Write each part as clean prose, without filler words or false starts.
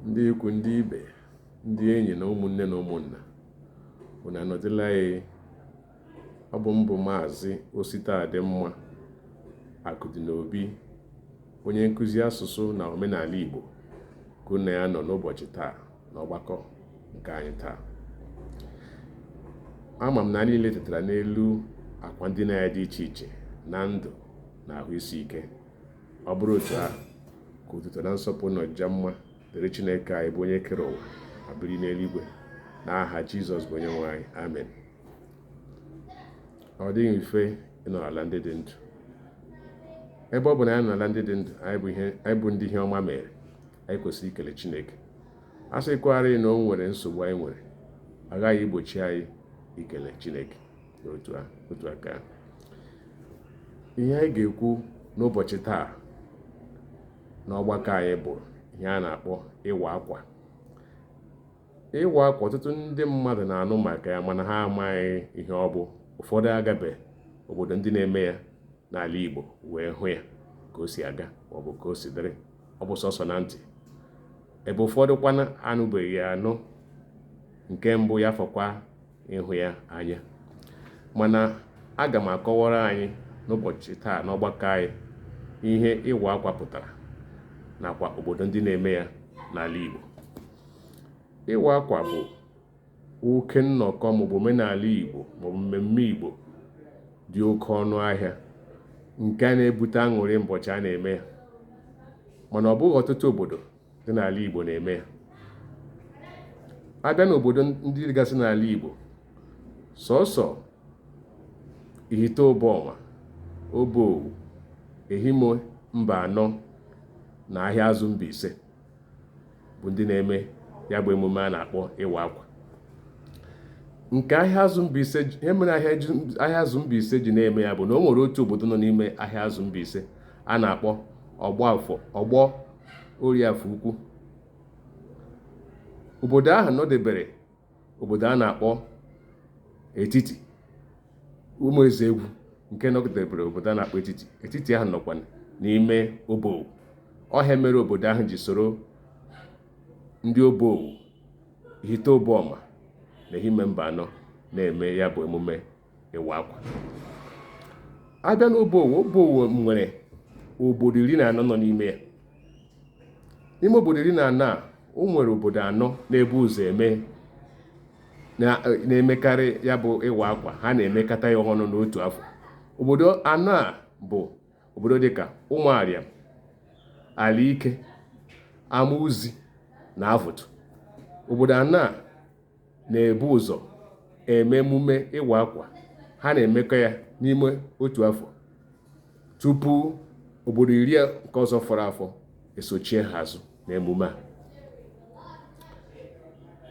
Ndị ikwu, ndị ibe, ndị enyi na ụmụnne na ụmụnna, unu anọdụla anyị. Ọ bụ m bụ Maazị Ositadịmma Akụdịnobi, onye nkụzi asụsụ na omenala Igbo, ka unu ya nọ n'ụbọchị taa n'ọgbakọ nke anyị taa. Ama m na anyị niile tetara n'elu akwa ndina ya dị iche iche na ndụ na ahụ isi ike. Ọ bụrụ otu ahụ, ka otuto na nsọpụrụ na ọjịja mma dịrị Chineke anyị bụ onye kere ụwa ma biri n'eluigwe, n'aha Jizọs bụ onye nwe anyị, amen. Ọ dịghị mfe ịnọ n'ala ndị dị ndụ. Ebe ọ bụ na anyị nọ n'ala ndị dị ndụ, anyị bụ ndị ihe ọma mere, anyị kwesịrị ikele Chineke. A sịkwarị na o nwere nsogbu anyị nwere, agaghị igbochi anyị ikele Chineke n'otu otu aka. Ihe anyị ga-ekwu n'ụbọchị taa n'ọgbakọ anyị bụ ihe a na-akpọ ịwa akwa. Ịwa akwa, ọtụtụ ndị mmadụ na-anụ maka ya, mana ha amaghị ihe ọ bụ. Ụfọdụ agabe obodo ndị na-eme ya n'ala Igbo wee hụ ya ka o si aga maọbụ ka o si dịrị. Ọ bụ sọsọ na ntị, ebe ụfọdụ kwana anụbeghị ya anụ nke mbụ, ya fọkwa ịhụ ya anya. Mana aga m akọwara anyị n'ụbọchị taa n'ọgbakọ anyị ihe ịwa akwa pụtara nakwa obodo ndị na-eme ya n'ala Igbo. Ịwa akwa bụ oke nnọkọ maọbụ omenala Igbo maọbụ mmemme Igbo dị oke ọnụ ahịa, nke a na-ebute aṅụrị ụbọchị a na-eme ya. Mana ọ bụghị ọtụtụ obodo dị n'ala Igbo na-eme ya. Abịa n'obodo ndị dịgasị n'ala Igbo, sọsọ Ihite Ụbọma, Obowo, Ehime Mbanọ na Ahịazụ Mbaise bụ ndị na-eme ya bụ emume a na-akpọ ịwa akwa. Nke Ahịazụ Mbaise, ihe mere Ahịazụ Mbaise ji na-eme ya bụ na o nwere otu obodo nọ n'ime Ahịazụ Mbaise a na-akpọ Ọgbọ Afọ Ọgbọ Oriafọ Ukwu. Obodo ahụ nọdebere obodo a na-akpọ Etiti Ụmụezeegwu, nke nọdebere obodo a na-akpọ Etiti. Etiti ahụ nọkwa n'ime Obowo. Ọ ihe mere obodo ahụ ji soro ndị Obowo, Ihite Ụbọma na Ehime Mbanọ na-eme ya bụ emume ịwa akwa. Abịa n'Obowo, Obowo nwere obodo 14 nọ n'ime ya. N'ime obodo 14 a, o nwere obodo anọ na-ebu ụzọ eme, na-emekarị ya bụ ịwa akwa. Ha na-emekata ya ọnụ n'otu afọ. Obodo anọ a bụ obodo dịka Ụmụariam, Alaike, Amuzi na Avụtụ. Obodo anọ a na-ebu ụzọ eme emume ịwa akwa. Ha na-emekọ ya n'ime otu afọ tupu obodo 10 nke ọzọ fọrọ afọ esochie ha azụ n'emume a.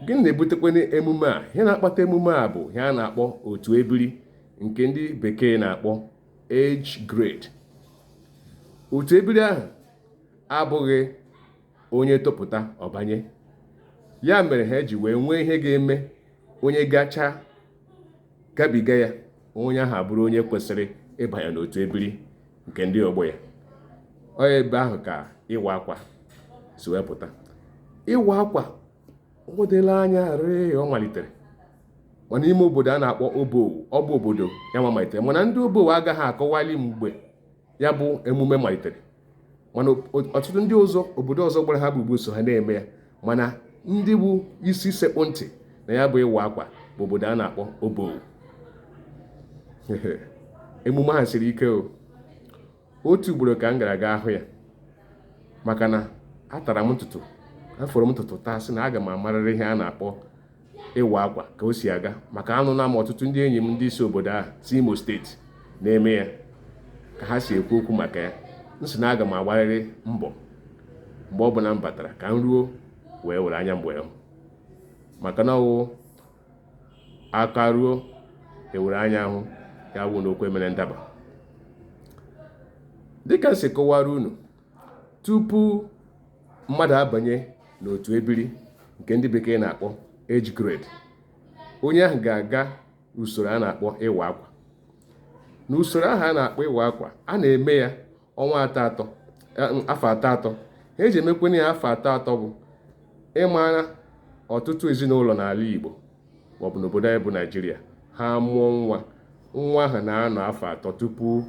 Gịnị na-ebutekwa emume a? Ihe na-akpata emume a bụ ihe a na-akpọ otu ebiri, nke ndị bekee na-akpọ age grade. Otu ebiri ahụ abụghị onye topụta ọbanye. Ya mere ha ji wee nwee ihe ga-eme onye gacha gabiga ya, onye ahụ abụrụ onye kwesịrị ịbanye n'otu ebiri nke ndị ọgbọ ya. Ọ ebe ahụ ka ịwa akwa si wee pụta. Ịwa akwa ọ dịla anya rịị ọ malitere, mana n'ime obodo a na-akpọ Obowo, ọ bụ obodo ya nwa malitere, mana ndị Obowo agaghị akọwali mgbe ya bụ emume malitere. Mana ọtụtụ ndị ọzọ, obodo ọzọ gbara ha gburugburu so ha na-eme ya, mana ndị bụ isi sekpụ ntị na ya bụ ịwa akwa bụ obodo a na-akpọ Obowo. Emume ahụ siri ike o. Otu ugboro ka m gara aga ahụ ya, maka na atara m ntutu, afọrọ m ntutu taa, sị na aga m amarịrị ihe a na-akpọ ịwa akwa ka o si aga, maka anụna m ọtụtụ ndị enyi m ndị si obodo ahụ, si Imo Steeti na-eme ya, ka ha si ekwu okwu maka ya. M sị na aga m agbarịrị mbọ mgbe ọ bụla m batara ka m ruo wee were anya m wee hụ, maka na ọwụ aka ruo ewere anya hụ ya bụ na okwu emere ndaba. Dịka m si kọwara unu, tupu mmadụ abanye n'otu ebiri nke ndị bekee na-akpọ age grade, onye ahụ ga-aga usoro a na-akpọ ịwa akwa. N'usoro ahụ a na-akpọ ịwa akwa, a na-eme ya ọnwa atọ atọ, afọ atọ atọ. Ha eji emekwana ya afọ atọ atọ bụ Ị maara ọtụtụ ezinụlọ n'ala Igbo maọbụ n'obodo anyị bụ Naijiria, ha mụọ nwa, nwa ahụ na-anọ afọ 3 tupu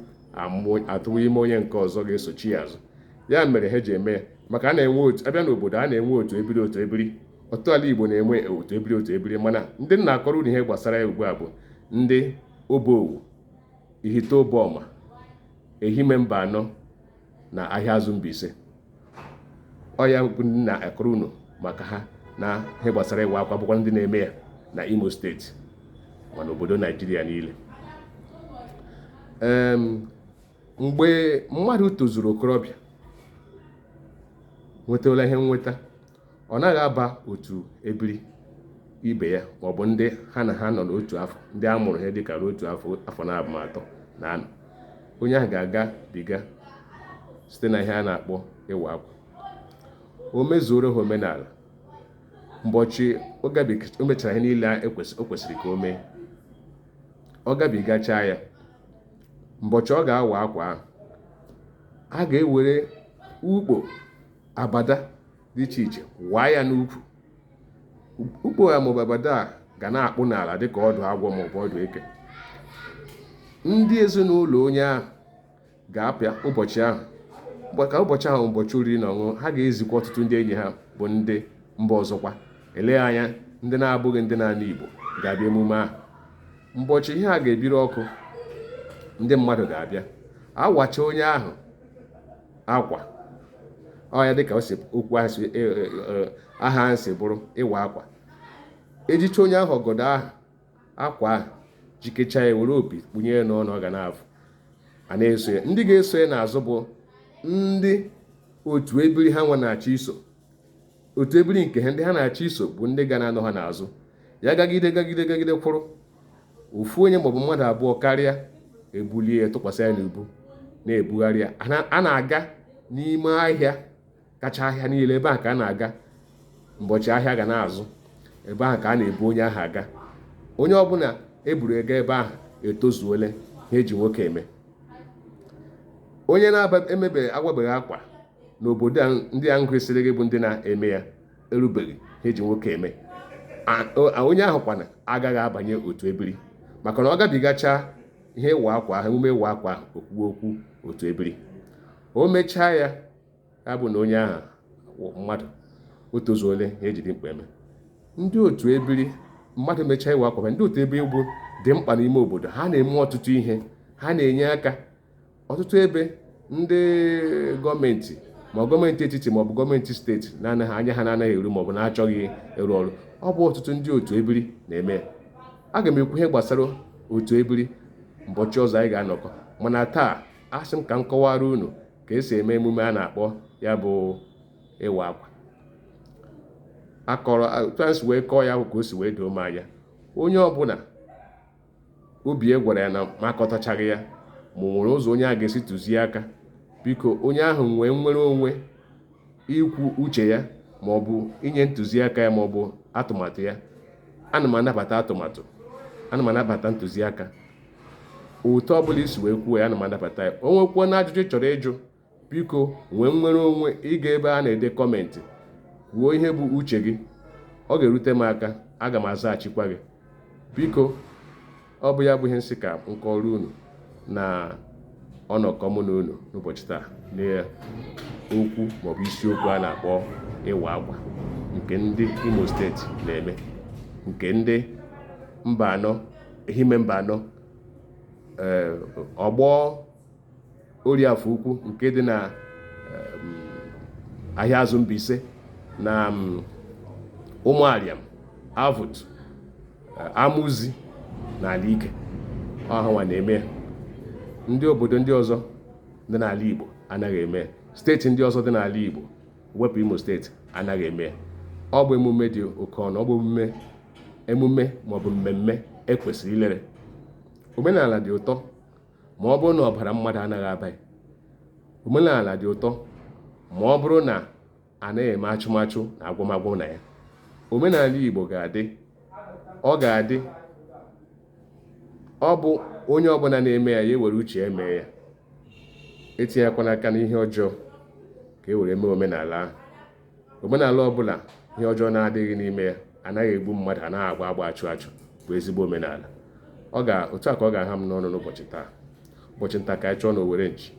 atụwa ime onye nke ọzọ ga-esochi ya azụ. Ya mere ha ji eme ya, maka a na-enwe otu abịa n'obodo, a na-enwe otu ebiri, otu ebiri. Ọtụtụ ala Igbo na-enwe otu ebiri, otu ebiri, mana ndị m na-akọrọ unu ihe gbasara ya ugbu a bụ ndị Obowu, Ihite Obuoma, Ehime Mbano na Ahịazụ Mbaise. Ọ ya bụ ndị na-akọrọ unu maka ha na ihe gbasara ịwa akwa, bụkwa ndị na-eme ya na Imo steeti ma n'obodo Naijiria niile. Mgbe mmadụ tozuru okorobịa, nwetala ihe nweta, ọ naghị aba otu ebiri ibe ya maọbụ ndị ha na ha nọ n'otu afọ, ndị a mụrụ ha dịka n'otu afọ, afọ na abụ atọ na anọ. Onye ahụ ga-aga biga site na ihe a na-akpọ ịwa akwa. O mezuoro ha omenala. Mbọchị o mechara ihe niile o kwesịrị ka o mee, ọ gabigachaa ya, mbọchị ọ ga-awa akwa ahụ, a ga-ewere ukpo abada dị iche iche waa ya n'ukwu. Ukpo ya maọbụ abada a ga na-akpụ n'ala dịka ọdụ agwọ maọbụ ọdụ eke. Ndị ezinụlọ onye ahụ ga-apịa ụbọchị ahụ, ka ụbọchị ahụ ụbọchị oriri na ọṅụṅụ. Ha ga-ezikwa ọtụtụ ndị enyi ha bụ ndị mba ọzọkwa, eleghị anya ndị na-abụghị ndị na-anụ Igbo, ga-abịa emume ahụ. Mbọchị ihe a ga-ebiri ọkụ, ndị mmadụ ga-abịa awacha onye ahụ akwa. Ọ ya dịka okwu ahụ si aha ahụ si bụrụ ịwa akwa. Ejicha onye ahụ ọgọdọ ahụ, akwa ahụ, jikecha ya, were opi kpunye ya n'ọnụ, ọ ga na-afụ, a na-eso ya. Ndị ga-eso ya n'azụ bụ ndị otu ebiri ha nwe na-achọ iso otu ebiri nke ha. Ndị ha na-achọ iso bụ ndị ga na-anọ ha n'azụ. Ya gagide, gagide, gagide, kwụrụ ofu onye maọbụ mmadụ abụọ karịa, ebulie ya, tụkwasị ya n'ubu, na-ebugharị ya. A na-aga n'ime ahịa kacha ahịa niile. Ebe ahụ ka a na-aga mbọchị ahịa ga na-azụ. Ebe ahụ ka a na-ebu onye ahụ aga. Onye ọbụla eburu ego ebe ahụ etozuole ha eji nwoke eme. Onye na-emebe agwabeghị akwa n'obodo a, ndị a ngụsịrị gị bụ ndị na-eme ya, erubeghị ha eji nwoke eme. Onye ahụ kwana agaghị abanye otu ebiri, maka na ọ gabigacha ihe ịwa akwa ahụ, emume ịwa akwa ahụ, okwuwe okwu otu ebiri, o mechaa ya, ya bụ na onye ahụ mmadụ o tozuole ha eji dị mkpa eme. Ndị otu ebiri, mmadụ mechaa ịwa akwa, ndị otu ebiri bụ dị mkpa n'ime obodo. Ha na-eme ọtụtụ ihe, ha na-enye aka ọtụtụ ebe ndị gọọmenti, ma gọọmenti etiti ma ọ bụ gọọmenti steeti na-anaghị anya ha na-anaghị eru ma ọ bụ na-achọghị ịrụ ọrụ. Ọ bụ ọtụtụ ndị otu ebiri na-eme. Aga m ekwu ihe gbasara otu ebiri mbọchị ọzọ anyị ga-anọkọ, mana taa asị m ka m kọwara unu ka esi eme emume a na-akpọ ya bụ ịwa akwa. Akọrọ otu anyị si wee kọọ ya bụ ka o si wee doo m anya. Onye ọbụla obi e gwara ya na ma akọtachaghị ya, ma o nwere ụzọ onye a ga-esi tụzie aka, biko, onye ahụ nwee nnwere onwe ikwu uche ya ma ọ bụ inye ntụziaka ya ma ọ bụ atụmatụ ya. Ana m anabata atụmatụ, ana m anabata ntụziaka. Otu ọbụla isi wee kwuo ya, ana m anabata ya. O nwekwuo na ajụjụ ị chọrọ ịjụ, biko, nwee nnwere onwe ịga ebe a na-ede comment, kwuo ihe bụ uche gị. Ọ ga-erute m aka, aga m azaghachikwa gị. Biko, ọ bụ ya bụ ihe nsị ka m kọrọ unu na ọnọkọ mụ na unu n'ụbọchị taa na okwu maọbụ isiokwu a na-akpọ ịwa akwa nke ndị Imo steeti na-eme, nke ndị Mbano, Ehime Mbano, ee, ọgbọ Oriafọ Ukwu nke dị na Ahịazụ Mbaise na Ụmụariam Avụt, Amuzi na Alike. Ọhanwa na-eme ya. Ndị obodo ndị ọzọ dị n'ala Igbo anaghị eme ya. Steeti ndị ọzọ dị n'ala Igbo wepụ Imo steeti anaghị eme ya. Ọ bụ emume dị oke ọnụ. Ọ bụ emume maọbụ mmemme ekwesịrị ilere. Omenala dị ụtọ ma ọ bụrụ na ọbara mmadụ anaghị abaghị. Omenala dị ụtọ ma ọ bụrụ na anaghị eme achụmachụ na agwụmagwụ na ya. Omenala Igbo ga-adị, ọ ga-adị. Ọ bụ onye ọbụla na-eme ya, ya ewere uche ya mee ya, etinyekwana aka n'ihe ọjọọ ka e were mee omenala ahụ. Omenala ọbụla Ihe ọjọọ na-adịghị n'ime ya, anaghị egbu mmadụ, anaghị agba agba achụ achụ, bụ ezigbo omenala. Ọ ga otu a ka ọ ga-aha m n'ọnụ n'ụbọchị taa. Ụbọchị nta ka anyị chụọ n'owere nchi,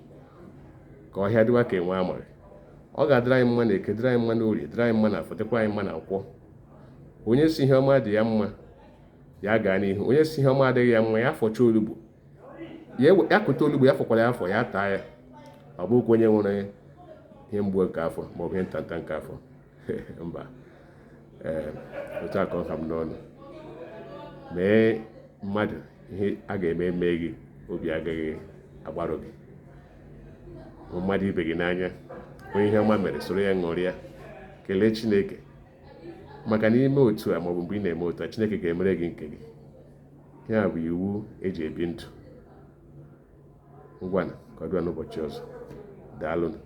ka ọhịa dịwa ka enwe amaghị. Ọ ga-adịrị anyị mma na Eke, dịrị anyị mma na Orie, dịrị anyị mma na Afọ, dịkwa anyị mma na Nkwọ. Onye sị ihe ọma dị ya mma, ya gaa n'ihu. Onye sị ihe ọma adịghị ya mma, ya fọchaa olugbu, ya kụta olugbu, ya fọkwara ya afọ, ya taa ya. Ọ bụghịkwa onye nwere ihe mgbu nke afọ maọbụ ihe ntanta nke afọ, mba. Ee, otu a ka ọ ha m n'ọnụ. Mee mmadụ ihe a ga-eme mee gị, obi agaghị agbarụ gị. Hụ mmadụ ibe gị n'anya. Onye ihe ọma mere, soro ya ṅụrịa, kelee Chineke, maka na ime otu a, maọbụ mgbe ị na-eme otu a, Chineke ga-emere gị nke gị. Ya bụ iwu eji ebi ndụ. Ngwanụ, ka ọ dịwa n'ụbọchị ọzọ. Daalụnụ.